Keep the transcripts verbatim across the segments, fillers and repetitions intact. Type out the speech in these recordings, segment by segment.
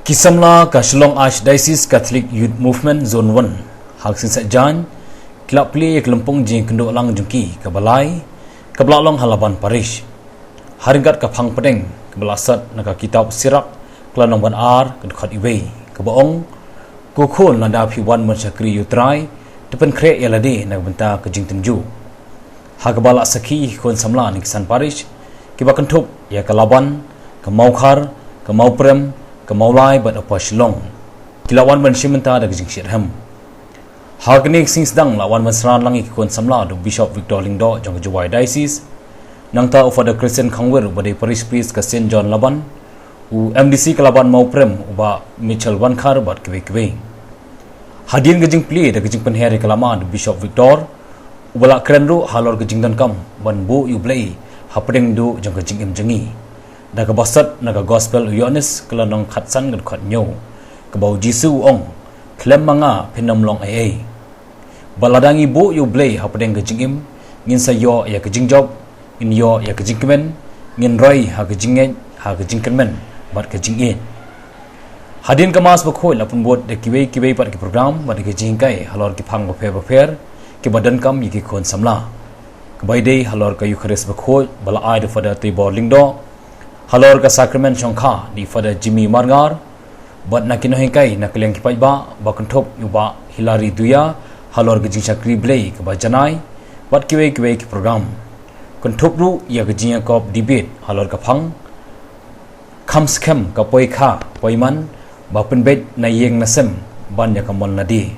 Ki samla ka Shillong Archdiocese Catholic Youth Movement Zone one ha ka sngi Saitjaiñ ki la plie ïa ka lympung jingkynduh lang jong ki kaba lai, kaba la long ha Laban Parish. Ha ryngkat ka phang pdeng kaba la sot na ka kitab Sirak, ka lynnong ba ar, ka dkhot wei, kaba ong: Ko khun, lada phi wan ban shakri ïa U Trai, to pynkhreh ïa lade na ka bynta ka jingtynjuh. Ha kaba la sakhi ki khun samla na ki san parish kiba kynthup ïa ka Laban, ka Mawkhar, ka Mawprem, ka Mawlai bad Upper Shillong, ki la wan ban shim bynta da ka jingshitrhem. Ha kane ka sngi sdang la wan ban synran lang ïa ki khun samla da u Bishop Victor Lyngdoh jong ka Jowai Diocese, nangta u Father Christian Khangwir uba dei Parish Priest ka Saint John Laban, u M D C ka Laban Mawprem u Bah Mitchell Wankhar bad kiwei kiwei. Hadien ka jingplie da ka jingpynher ïa ka lama da u Bishop Victor, uba la kren ruh halor ka jingdonkam ban buh ïa U Blei hapdeng duh jong ka jingim jong ngi, da kaba sot na ka Gospel u Ïoannis ka lynnong khatsan, ka dkhot hynñiew, kaba u Jisu u ong: Khlem ma nga phin ym long ei ei. Bad lada ngi buh ïa U Blei hapdeng ka jingim, ngin sa ïoh ïa ka jingjop, ngin ïoh ïa ka jingkmen, ngin roi ha ka jingngeit, ha ka jingkyrmen bad ka jingïeit. Hadien ka Mass bakhuid la pynbud da kiwei kiwei pat ki program bad da ki jinghikai halor ki phang bapher bapher kiba donkam ïa ki khun samla, kaba ïadei halor ka Eukharist bakhuid ba la ai da u Father Teibor Lyngdoh, halor ka Sakramen Shongkha da u Father Jimmy Marngar, bad na ki nonghikai na ka liang ki paidbah ba kynthup ïa u Bah Hilary Duia halor ka jingshakri Blei kaba janai, bad kiwei kiwei ki program. Kynthup ruh ïa ka jingïakob debate halor ka phang: Kham skhem ka poi kha poi man, ba pynbeit na ïing na sem ban ïa ka mon lade,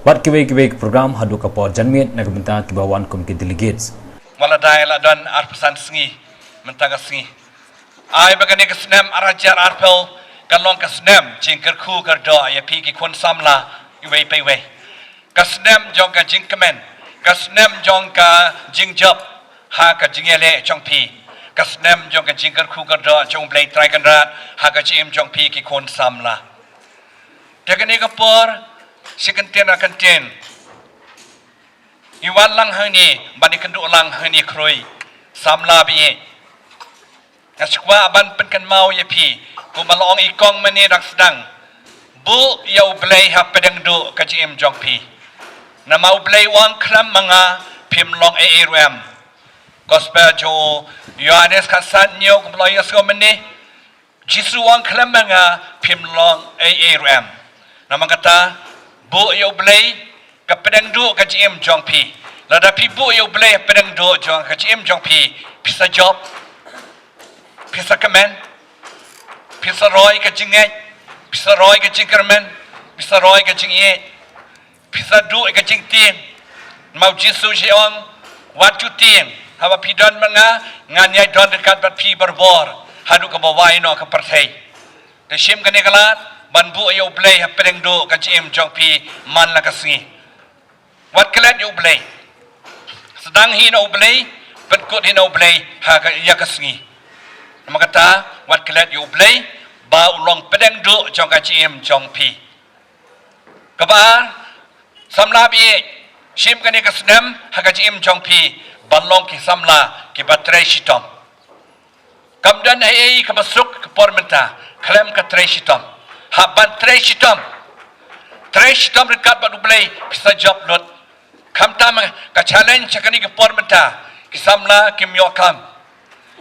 bad kiwei kiwei ki program haduh ka por janmiet na ka bynta kiba wan kum ki delegates. Wat la dei la don arphew san sngi mynta ka sngi. Ai ba kane ka snem ar hajar arphew kan long ka snem jingkyrkhu kyrdoh ïa phi ki khun samla iwei pa iwei. Ka snem jong ka jingkmen, ka snem jong ka jingjop ha ka jingïaleh jong phi, ka snem jong ka jingkyrkhu kyrdoh jong U Blei Trai Kynrad ha ka jingim jong phi ki khun samla. Te kane ka por, shi kyntien ar kyntien, i wan lang hangne bad i kynduh lang hangne khrui, samla baieit. Nga sngewkwah ban pynkynmaw ïa phi, kumba la ong i kong mynne da ka sdang: Buh ïa U Blei hapdeng duh ka jingim jong phi. Namar U Blei u ong: Khlem ma nga phim long ei ei ruh em. Gospel jong u Ïoannis khatsan hynñiew, kumba la ïohsngew mynne, Jisu u ong: Khlem ma nga phim long ei ei ruh em. Namar kata, buh ïa U Blei hapdeng duh ka jingim jong phi. Lada phi buh ïa U Blei hapdeng duh jong ka jingim jong phi, phi sa jop, phi sa kmen, phi sa roi ka jingngeit, phi sa roi ka jingkyrmen, phi sa roi ka jingïeit, phi sa duh ïa ka jingtieng. Namar u Jisu u ong: Wat ju tieng, haba phi don bad nga, ngan ïai don ryngkat bad phi barabor haduh kaba wai noh ka pyrthei. Te shim kane ka lad ban buh ïa U Blei hapdeng duh ka jingim jong phi man la ka sngi. Wat klet ïa U Blei. Sdang hi na U Blei, pynkut hi na U Blei ha ka, ïa ka sngi. Namar kata, wat klet ïa U Blei ba u long hapdeng duh jong ka jingim jong phi. Kaba ar, samla baieit, shim kane ka snem ha ka jingim jong phi ban long ki samla kiba trei shitom. Kam don ei ei kaba suk ka por mynta khlem ka trei shitom. Hap ban trei shitom. Trei shitom ryngkat bad U Blei, phi sa jop lut. Khamtam ka challenge ha kane ka por mynta, ki samla kim ïoh kam.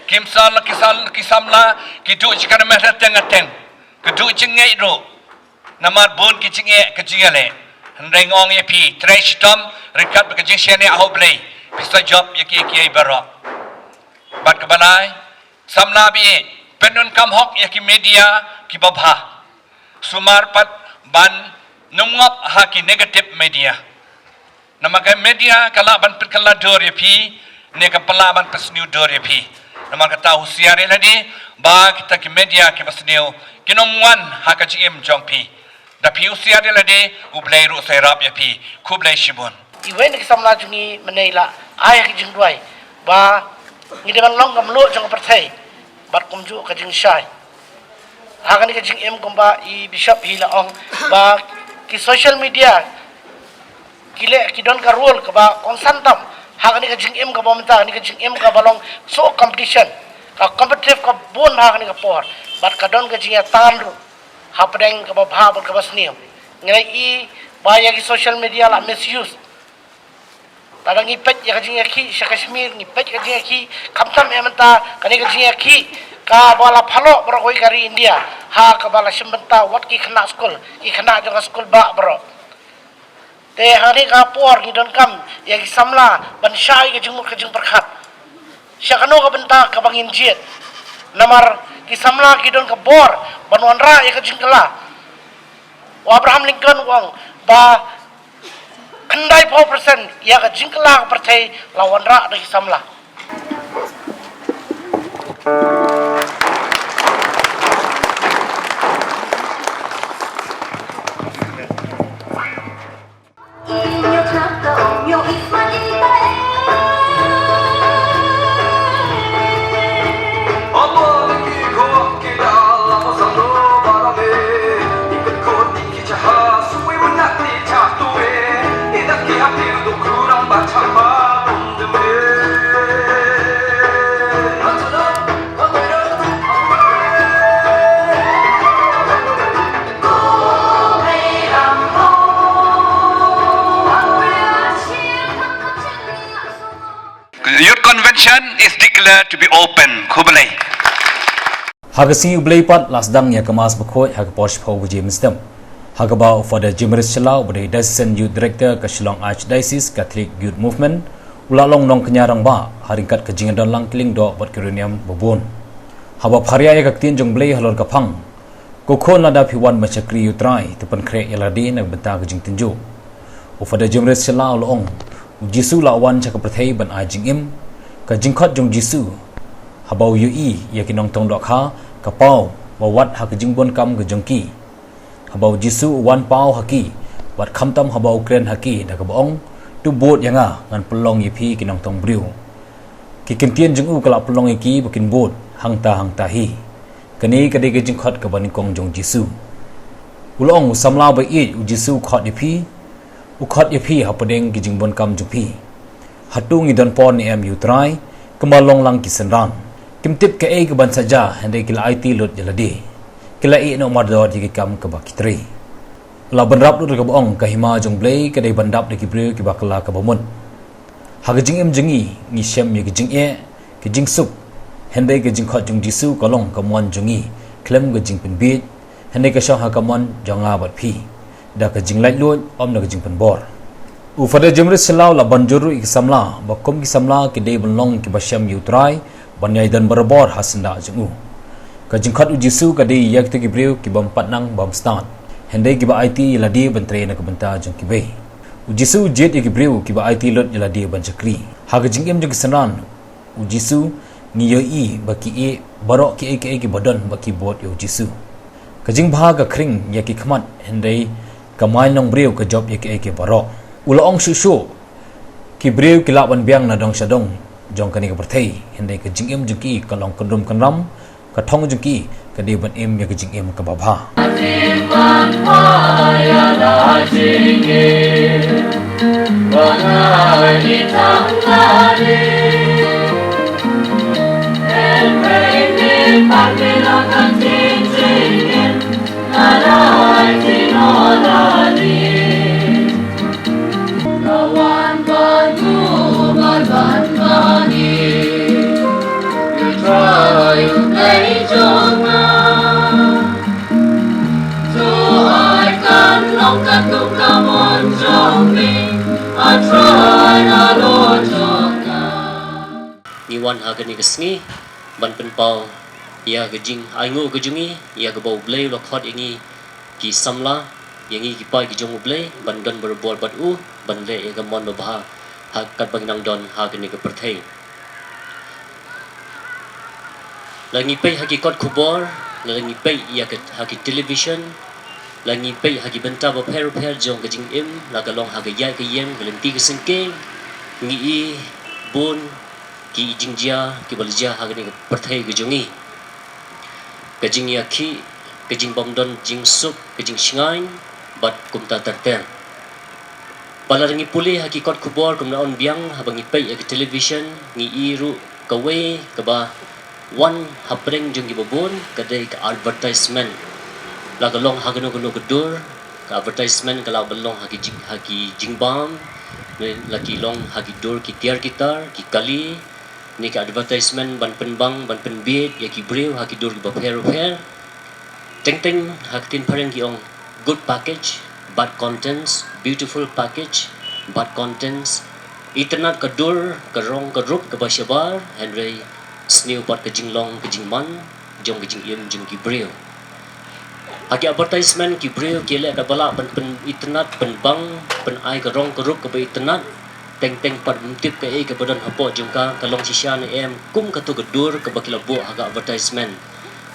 Kim sa la ki sal, ki samla ki duh jingkyrmen hateng hateng, ki duh jingngeit ruh. Namar bun ki jingeh ka jingïaleh. Hynrei nga ong ïa phi, trei shitom ryngkat bad ka jingshaniah ha U Blei, phi sa jop ïa kiei kiei baroh. Bad kaba lai, samla baieit, pyndonkam hok ïa ki media kiba bha. Sumar pat ban nym ngop ha ki negative media. Namar ka media ka lah ban pynkylla dur ïa phi, ne ka lah ban pynsniew dur ïa phi. Namar kata, husiar ïa lade ba kita ki media kiba sniew kin ym wan ha ka jingim jong phi. Da phi husiar ïa lade, U Blei ruh u sa ïarap ïa phi. Khublei shibun. Iwei na ki samla jong ngi mynne i la ai ha ki jingduwai ba ngi dei ban long ka mluh jong ka pyrthei bad kumjuh ka jingshai. Ha kane ka jingim, kumba i Bishop hi la ong, ba ki social media ki leh, ki don ka role kaba kongsan tam ha kane ka jingim kaba mynta, kane ka jingim kaba long so competition, ka competitive ka bun ha kane ka por, bad ka don ka jingïatam ruh. hapdeng kaba bha bad kaba sniew. Ngi la ïohi ba ïa ki social media la misuse. Lada ngi peit ïa ka jingïakhih sha Kashmir, ngi peit ka jingïakhih khamtam ïa mynta, kane ka jingïakhih kaba la phalok baroh kawei ka ri India, ha kaba la shim bynta wat ki khynnah skul, ki khynnah jong ka skul bah baroh. Te hangne ka por ngi donkam ïa ki samla ban shah ïa ka jingmut ka jingpyrkhat. Sha kano ka bynta kaba ngin jied? Namar ki samla ki don ka bor ban wanrah ïa ka jingkylla. U Abraham Lincoln u ong ba khyndai phew percent ïa ka jingkylla ka pyrthei la wanrah da ki samla. Youth Convention is declared to be open. Khublei. Ha ka sngi U Blei pat la sdang ïa ka Mass Bakhuid ha ka por shiphew baje mynstep, ha kaba u Father Jimris Shylla uba dei Diocesan Youth Director ka Shillong Archdiocese Catholic Youth Movement u la long nongkñia rangbah ha ryngkat ka jingdon lang kylleng doh bad ki riewniam babun. Haba pharia ïa ka ktien jong U Blei halor ka phang, ko khun, lada phi wan ban shakri ïa U Trai, to pynkhreh ïa lade na ka bynta ka jingtynjuh. U Father Jimris Shylla u la ong, U Jisu u la wan sha ka pyrthei ban ai jingim. Ka jingkhot jong U Jisu haba u ïohi ïa ki nongtong dohkha ka paw ba wat ha ka jingbun kam ka jong ki. Haba U Jisu u wan paw ha ki, bad khamtam haba u kren ha ki da kaba ong, to bud ïa nga, ngan pynlong ïa phi ki nongtong briew. Ki kyntien jong u ka la pynlong ïa ki ba kin bud hangta hangta hi. Kane ka dei ka jingkhot kaba nyngkong jong U Jisu. U la ong, u samla ba ïeit, U Jisu u khot ïa phi, u khot ïa phi hapdeng ki jingbun kam jong phi. Hato ngi don por ne em ïa U Trai, kumba long lang ki synran? Kim tip kaei kaban sa jia, hynrei ki la aiti lut ïa lade. Ki la ïeh noh mardor ïa ki kam kaba ki trei. La bynrap lut da kaba ong, ka hima jong U Blei ka dei ban dap da ki briew kiba kylla kaba mut. Ha ka jingim jong ngi, ngi shem ïa ka jingeh, ka jingsuk. Hynrei ka jingkhot jong U Jisu ka long ka mon jong ngi khlem ka jingpynbiej, hynrei ka shong ha ka mon jong nga bad phi, da ka jinglaitluid, ym da ka jingpynbor. U Father Jimris Shylla u la ban jur ruh ïa ki samla ba kum ki samla ki dei ban long kiba shem ïa U Trai, ban ïai don barabor ha syndah jong u. Ka jingkhot U Jisu ka dei ïa kito ki briew kibym pat nang bym stad, hynrei kiba aiti ïa lade ban trei na ka bynta jong kiwei. U Jisu u jied ïa ki briew kiba aiti lut ïa lade ban shakri. Ha ka jingim jong ki synran U Jisu, ngi ïohi ba ki ïeh baroh kiei kiei kiba don bad ki bud ïa U Jisu. Ka jingbha ka khring ïa ki khmat, hynrei ka main nongbriew ka jop ïa kiei kiei baroh. U la ong shuh shuh, ki briew ki lah ban biang na dong sha dong jong kane ka pyrthei, hynrei ka jingim jong ki ka long kynrum kynram, ka thong jong ki ka dei ban im ïa ka jingim kaba bha. Ka wan bad u, ka wan bad ngi. U Trai U Blei jong nga. To ai kan long katkum ka mon jong me. A Trai, a Lord jong nga. Ngi wan ha kane ka sngi ban pynpaw ïa ka jingainguh ka jong ngi, ïa kaba U Blei u la khot ïa ngi ki samla, ïa ngi ki paid ki jong U Blei, ban don barabor bad u, ban leh ïa ka mon babha ha katba ngi nang don ha kane ka pyrthei. Lada ngi peit ha ki kot khubor, lada ngi peit ïa ka, ha ki television, lada ngi peit ha ki bynta bapher bapher jong ka jingim, la ka long ha ka ïaid ka ïeng, ka lynti ka syngkien, ngi i bun ki jingjia kiba la jia ha kane ka pyrthei ka jong ngi. Ka jingïakhih, ka jingbymdon jingsuk, ka jingshngaiñ, bad kumta ter ter. Ba lada ngi pule ha ki kot khubor kumba la ong biang, haba ngi peit ha ki television, ngi i ruh kawei kaba wan hapdeng jong kiba bun, ka dei ka advertisement. La ka long ha kano kano ka dur, ka advertisement ka lah ban long ha ki jing, ha ki jingbam, ne la ki long ha ki dur ki tiar ki tar, ki kali, ne ka advertisement ban pynbang, ban pynbieit ïa ki briew ha ki dur kiba pher bapher. Teng teng ha ka ktien phareng ki ong, good package, bad contents, beautiful package, bad contents. Itynnad ka dur, ka rong ka rup kaba shabar, hynrei sniew pat ka jinglong ka jingman jong ka jingim jong ki briew. Ha ki advertisement ki briew ki leh kaba lah ban pynitynnad, pynbang, pynai ka rong ka rup kaba itynnad. Teng teng pat ym tip kaei kaba don hapoh jong ka, ka long shisha ne em, kum kato ka dur kaba ki la buh ha ka advertisement.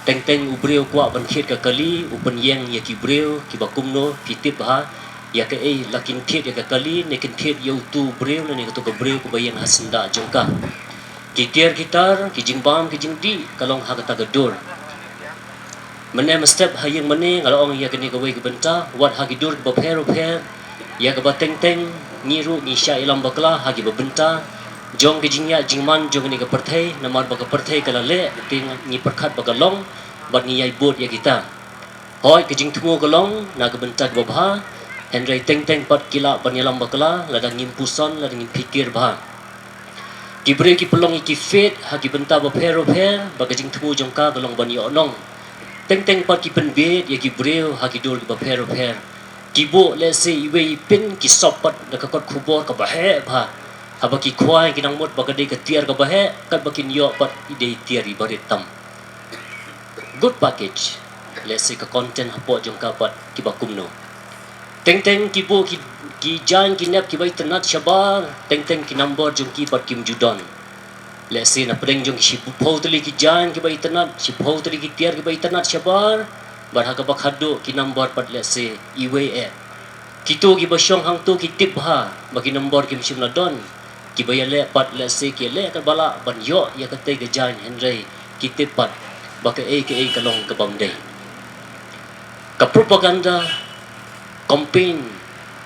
Teng teng u briew u kwah ban thied ka kali, u pynïeng ïa ki briew kiba kumno, phi tip bha ïa kaei, la kin thied ïa ka kali ne kin thied ïa uto u briew ne, ne kato ka briew kaba ïeng ha syndah jong ka. Ki tiar ki tar, ki jingbam ki jingdih, ka long ha kata ka dur. Mynne mynstep ha ïing mane nga la ong ïa kane kawei ka bynta, wat ha ki dur kiba pher bapher, ïa kaba teng teng ngi ruh ngi shah ïalam bakla ha kiba bynta jong ka jingïaid jingman jong kane ka pyrthei, namar ba ka pyrthei ka la leh, te ngi pyrkhat ba ka long, bad ngi ïai bud ïa kita. Hooid, ka jingthmu ka long na ka bynta kaba bha, hynrei teng teng pat ki lah ban ïalam bakla lada ngim puson, lada ngim phikir bha. Ki briew ki pynlong ïa ki fete ha ki bynta bapher bapher, ba ka jingthmu jong ka ka long ban ïoh nong. Teng teng pat ki pynbieit ïa ki briew ha ki dur kiba pher bapher. Ki buh lehse iwei i pin, ki sop pat da ka kot khubor kaba heh bha. Haba ki khwai ki nang mut ba ka dei ka tiar kaba heh, katba kin ïoh pat i dei tiar iba rit tam. Good package, lehse ka content hapoh jong ka pat kiba kumno. Teng teng ki buh ki, ki jaiñ ki nep kiba itynnad shabar, teng teng ki number jong ki pat kim ju don. Lehse na pdeng jong ki shiphew tylli ki jaiñ kiba itynnad, shiphew tylli ki tiar kiba itynnad shabar, bad ha kaba khatduh ki number pat lehse iwei eh. Kito kiba shong hangto ki tip bha ba ki number kim shym la don. Kiba ïaleh pat lehse ki leh kaba lah ban ïoh ïa katei ka jaiñ, hynrei ki tip pat ba kaei kaei ka long kabym dei. Ka propaganda campaign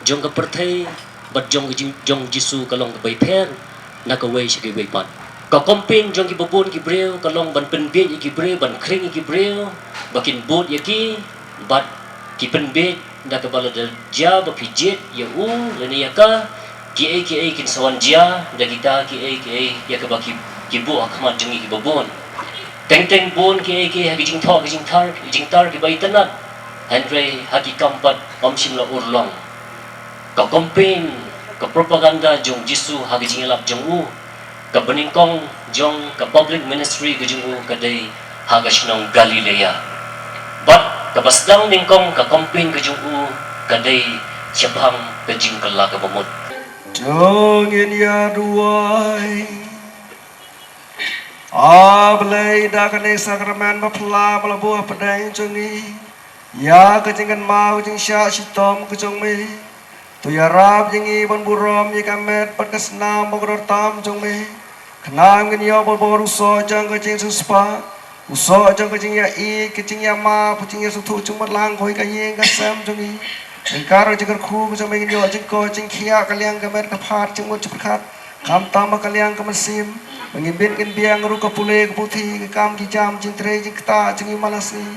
jong ka pyrthei bad jong ka jing, jong Jisu ka long kaba ipher na kawei sha kawei pat. Ka campaign jong kiba bun ki briew ka long ban pynbieit ïa ki briew, ban khring ïa ki briew ba kin bud ïa ki, bad ki pynbieit da kaba lada jia ba phi jied ïa u lane ïa ka, kiei kiei kin sa wan jia da kita, kiei kiei ïa kaba ki, ki buh ha khmat jong ngi kiba bun. Teng teng bun kiei kiei ha ki jingthoh ki jingtar, ki jingtar kiba itynnad, hynrei ha ki kam pat ym shym la urlong. Ka campaign, ka propaganda jong Jisu ha ka jingïalap jong u, kaba nyngkong jong ka public ministry ka jong u ka dei ha ka shnong Galilea. Bad kaba sdang nyngkong ka campaign ka jong u ka dei shaphang ka jingkylla kaba mut. To ngin ïa duwai. A Blei, da kane ka sakramen baphylla ba la buh hapdeng jong ngi, ïa ka jingkynmaw jingshah shitom ka jong me, to ïarap ïa ngi ban burom ïa ka met bad ka snam ba kordor tam jong me. Khnang ngin ïoh ban bor u soh jong ka jingsiewspah, u soh jong ka jingïaieit, ka jingïamap, ka jingïasngewthuh jingmut lang kawei ka ïing ka sem jong ngi. Ryngkat ka jingkyrkhu ka jong me ngin ïoh jingkoit jingkhiah ka liang ka met ka phad jingmut jingpyrkhat, khamtam ka liang ka mynsiem. Ba ngin bit ngin biang ruh ka pule ka puthi, ka kam ki jam, jingtrei jingktah jong ngi man la sngi.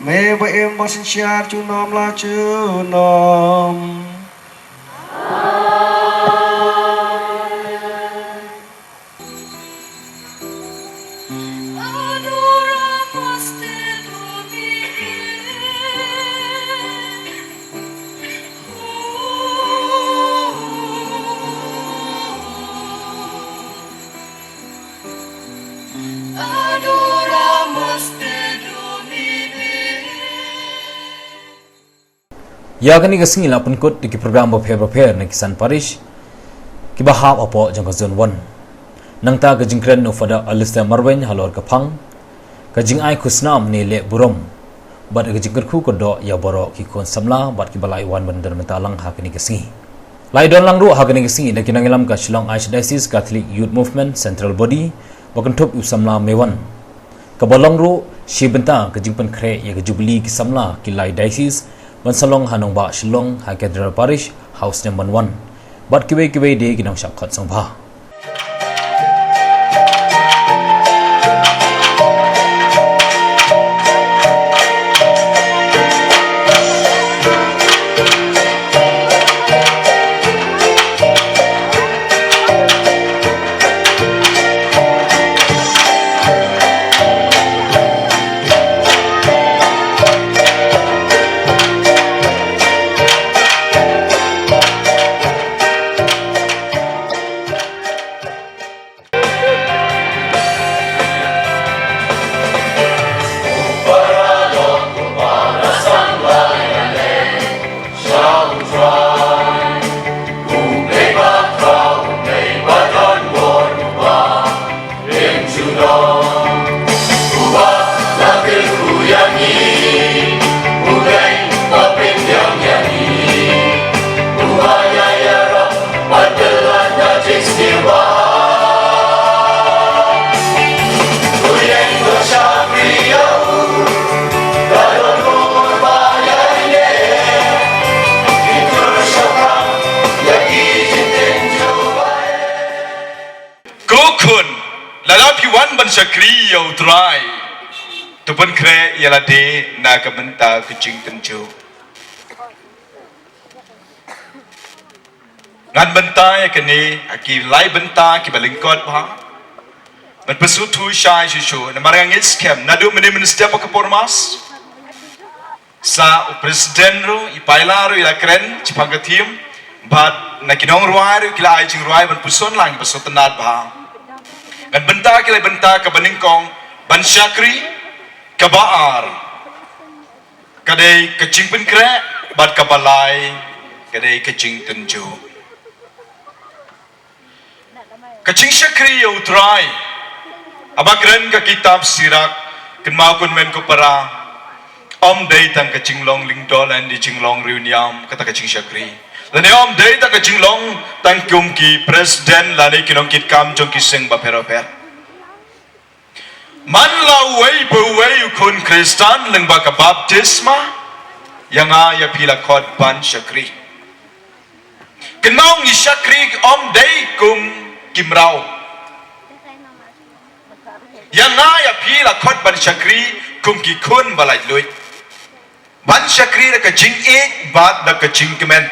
Me ba im ba synshar junom la junom. Ïa kane ka sngi la pynkut da ki program bapher bapher na ki san parish kiba hap hapoh jong ka zone one. Nangta ka jingkren u Father Alistair Marwein halor ka phang, ka jingai khusnam ne leh burom, bad ka jingkyrkhu kyrdoh ïa baroh ki khun samla bad kiba la wan ban don mynta lang ha kane ka sngi. La ïadon lang ruh ha kane ka sngi da ki nongïalam ka Shillong Archdiocese Catholic Youth Movement Central Body, ba kynthup u samla Mewan. Kaba long ruh shi bynta ka jingpynkhreh ïa ka jubili ki samla ki lai diocese ban sa long ha nongbah Shillong ha Cathedral Parish ha u snem ban wan. Bad kiwei kiwei de ki nongshah khot sngewbha. Shakri ïa U Trai. To pynkhreh ïa lade na ka bynta ka jingtynjuh. Ngan bynta ïa kane ha ki lai bynta kiba lyngkot bha. Ban pynsuhthuh shai shuh shuh namar nga ngeit skhem naduh mynne mynstep ha ka por mass. Sa u president ruh i paila ruh i la kren shaphang ka theme. Bad na ki nongrwai ruh ki la ai jingrwai ban puson lang ba sngewtynnat bha. Ngan bynta ki la bynta kaba nyngkong ban shakri, kaba ar ka dei ka jingpynkhreh bad kaba lai ka dei ka jingtynjuh. Ka jingshakri ïa U Trai. Haba kren ka kitab Sirak, kynmaw ko hynmen ko para, ym dei tang ka jinglong lyngdoh lane jinglong riewniam kata ka jingshakri. Lane ym dei tang ka jinglong tang kum ki president lane ki nongkitkam jong ki seng bapher bapher. Man la uwei pa uwei u khun Khristan lyngba ka baptisma, ïa nga ïa phi la khot ban shakri. Kynmaw ngi shakri ym dei kum ki mraw. Ïa nga ïa phi la khot ban shakri kum ki khun ba laitluid. Ban shakri da ka jingïeit bad da ka jingkmen.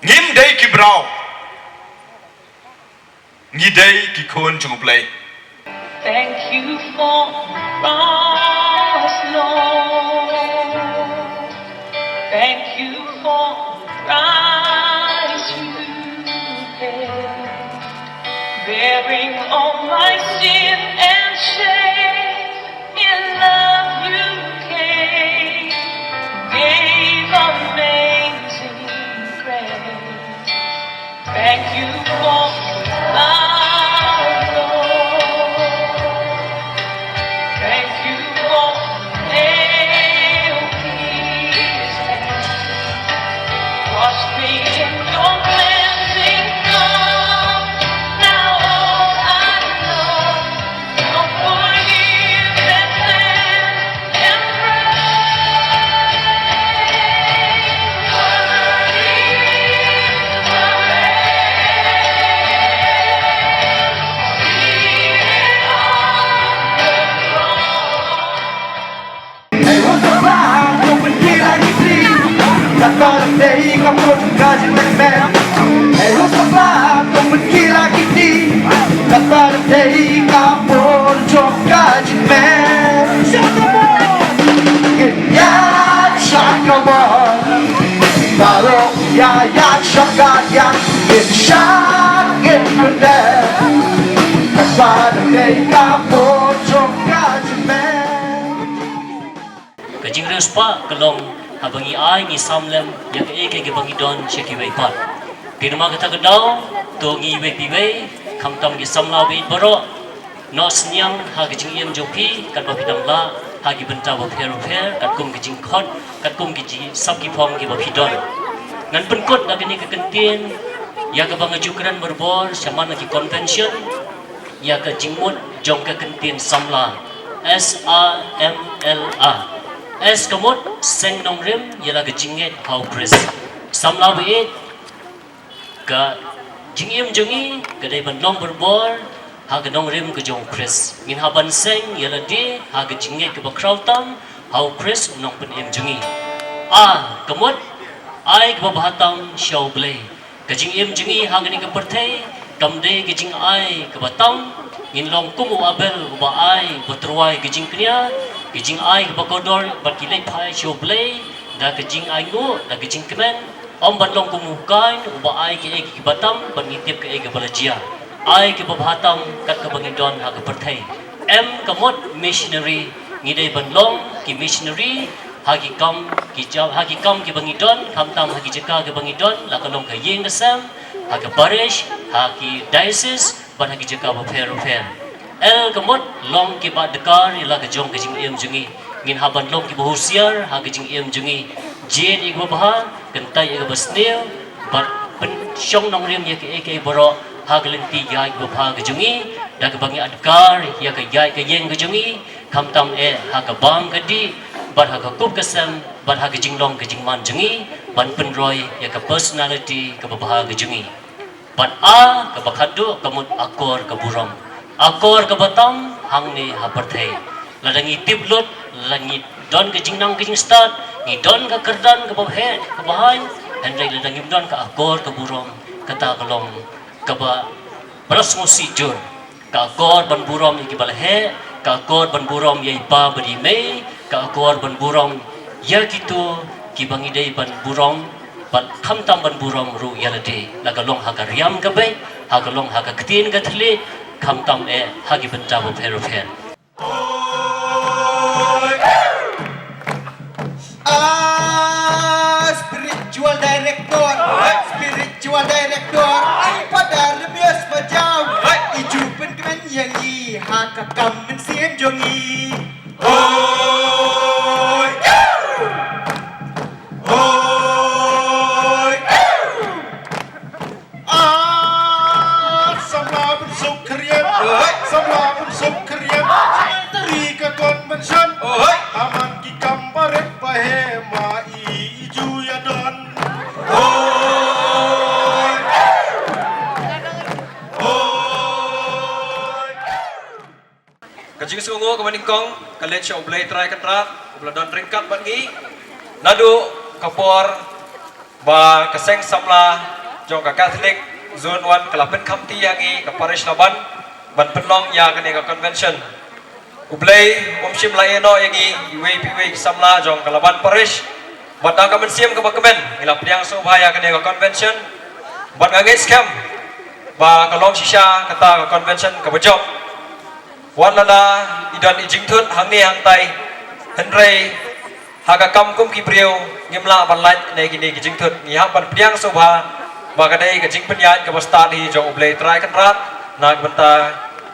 Ngim dei ki mraw. Ngi dei ki khun jong U Blei. Thank you for the cross, Lord. Thank you for the price you paid. Bearing all my sin and shame, in love you came, gave amazing grace. Thank you for the love, Lord. Thank you for the nail pierced hands. Wash me in your cleansing flood. Now all I know, your forgiveness and Ka jingriewspah ka long haba ngi ai ngi sam lem ïa kaei kaei kaba ngi don sha kiwei pat. Te namar kata ka daw, to ngi iwei pa iwei, khamtam ki samla baieit baroh, noh synñiang ha ka jingim jong phi katba phi dang lah ha ki bynta bapher bapher katkum ki jingkhot, katkum ki jingsap ki phong kiba phi don. Ngan pynkut da kane ka kyntien ïa kaba nga ju kren barabor shaman ha ki convention, ïa ka jingmut jong ka kyntien samla. S A M L A. S ka mut seng nongrim ïa la ka jingngeit ha U Khrist. Samla baieit, ka jingim jong ngi ka dei ban long barabor ha ka nongrim ka jong U Khrist. Ngin hap ban seng ïa lade ha ka jingngeit kaba khraw tam ha U Khrist U Nongpynim jong ngi. A ka mut ai kaba bha tam sha U Blei. Ka jingim jong ngi ha kane ka pyrthei kam dei ka jingai kaba tam. Ngin long kum u Abel uba ai, uba tyrwa ïa ka jingkñia, ka jingai kaba kordor bad ki leit phai sha U Blei da ka jingainguh, da ka jingkmen. Ym ban long kum u Kain uba ai kaei kaei kaba tam bad ngi tip kaei kaba la jia. Ai kaba bha tam kat kaba ngi don ha ka pyrthei. M ka mut missionary, ngi dei ban long ki missionary ha ki kam ki jam, ha ki kam kiba ngi don, khamtam ha ki jaka kiba ngi don, la ka long ka ïing ka sem, ha ka parish, ha ki diocese bad ha ki jaka bapher bapher. L ka mut long kiba dkar ïa la ka jong ka jingim jong ngi. Ngin hap ban long kiba husiar ha ka jingim jong ngi. Jied ïa kaba bha, kyntait ïa kaba sniew, bad pynshong nongrim ïa kaei kaei baroh ha ka lynti ïaid kaba bha ka jong ngi, da kaba ngi adkar ïa ka ïaid ka ïeng ka jong ngi, khamtam eh ha ka bam ka dih, bad ha ka kup ka sem, bad ha ka jinglong ka jingman jong ngi, ban pynroi ïa ka personality kaba bha ka jong ngi. Bad A kaba khatduh ka mut akor ka burom. Akor kaba tam hangne ha pyrthei. Lada ngi tip lut, lada ngi don ka jingnang ka jingstad, ngi don ka kyrdan kaba heh, kaba haiñ, hynrei lada ngim don ka akor ka burom, kata ka long kaba pras ngusih jur. Ka akor ban burom ïa kiba la heh, ka akor ban burom ïa i pa bad i mei, ka akor ban burom ïa kito kiba ngi dei ban burom, bad khamtam ban burom ruh ïa lade. La ka long ha ka riam ka beit, ha ka long ha ka ktien ka thylliej, khamtam eh ha ki bynta bapher bapher. Ah, spiritual director, spiritual director, i Father Remias Bajau, i ju pynkmen ïa ngi ha ka kam mynsiem jong ngi. Hoi! Hoi! Ah, samla ban suk khriat. Hoi. Samla ban suk khriat. Hoi. Tari ka convention. Hoi. Aman ki kam barit ba heh ma i ju ïa don. Hoi. Hoi. Ka jingsngewnguh kaba nyngkong ka leit sha U Blei Trai Kynrad uba la don ryngkat bad ngi naduh ka por ba ka seng samla jong ka Catholic Zone One ka la pynkhamti ïa ngi ka parish Laban ban pynlong ïa kane ka convention. U Blei um shym la ïehnoh ïa ngi iwei pa iwei ki samla jong ka Laban parish. Bad da ka mynsiem kaba kmen ngi la pdiang sngewbha ïa kane ka convention. Bad nga ngeit skhem ba ka long shisha kata ka convention kaba jop. Wat lada i don i jingthut hangne hangtai, hynrei ha ka kam kum ki briew ngim lah ban lait na kine ki jingthut. Ngi hap ban pdiang sngewbha ba ka dei ka jingpynïaid kaba stad hi jong U Blei Trai Kynrad na ka bynta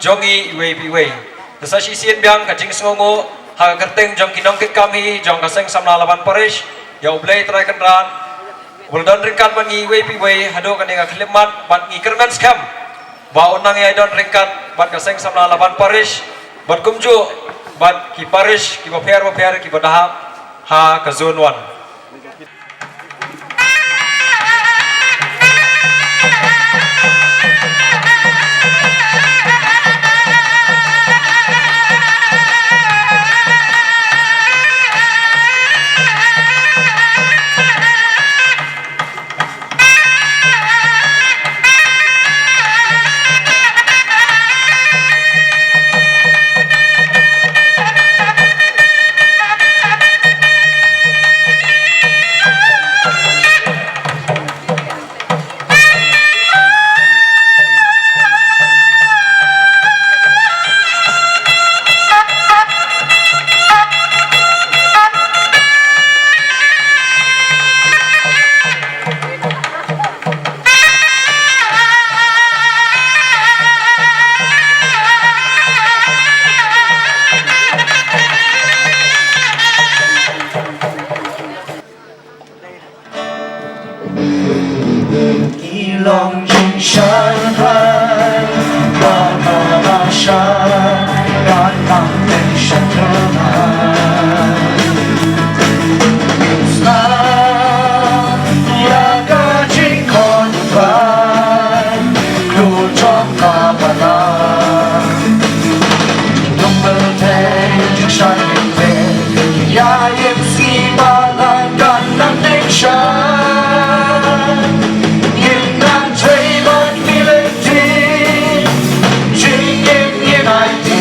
jong ngi iwei pa iwei. Te sa shisien biang ka jingsngewnguh ha ka kyrteng jong ki nongkitkam hi jong ka seng samla Laban parish, ïa U Blei Trai Kynrad uba la don ryngkat bad ngi iwei pa iwei haduh kane ka khyllipmat, bad ngi kyrmen skhem ba un nang ïai don ryngkat bad ka seng samla Laban parish bad kumjuh bad ki parish kiba pher bapher kiba da hap ha ka Zone One. Ki long jingshai ba ma ma sha, ba ma ma sha. Ïa ka jingkhot ba, khlur jong ka balang. Nong Belteng jingshai te, ïa ïa sngi balang kan nang dei shai. Ngin nang trei bad ngi leh ti, jingim ngin ai ti.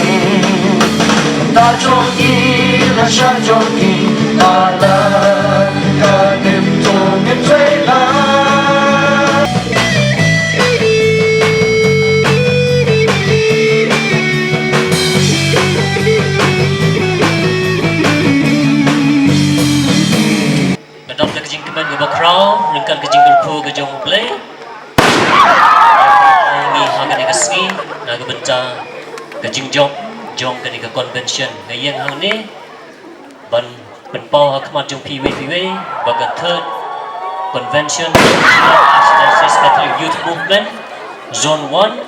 Ta jong ngi, la sha jong ngi, balang kan im to ngin trei lang. Nga dap da ka jingkmen kaba khraw ryngkat ka jingkyrkhu ka jong U Blei. Ngi ha kane ka sngi na ka bynta ka jingjop jong kane ka convention, nga ïeng hangne ban pynpaw ha khmat jong phi iwei pa iwei ba ka third convention Archdiocese Catholic Youth Movement Zone One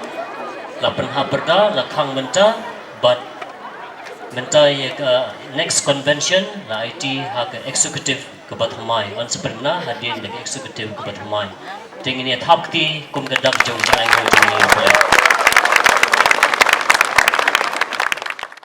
la pynhap pyrda, la khang mynta, bad mynta ïa ka next convention la aiti ha ka executive kaba thymmai, yn sa pynbna hadien da ka executive kaba thymmai. Te ngin ïa thap kti kum ka dak jong ka ainguh jong ngi.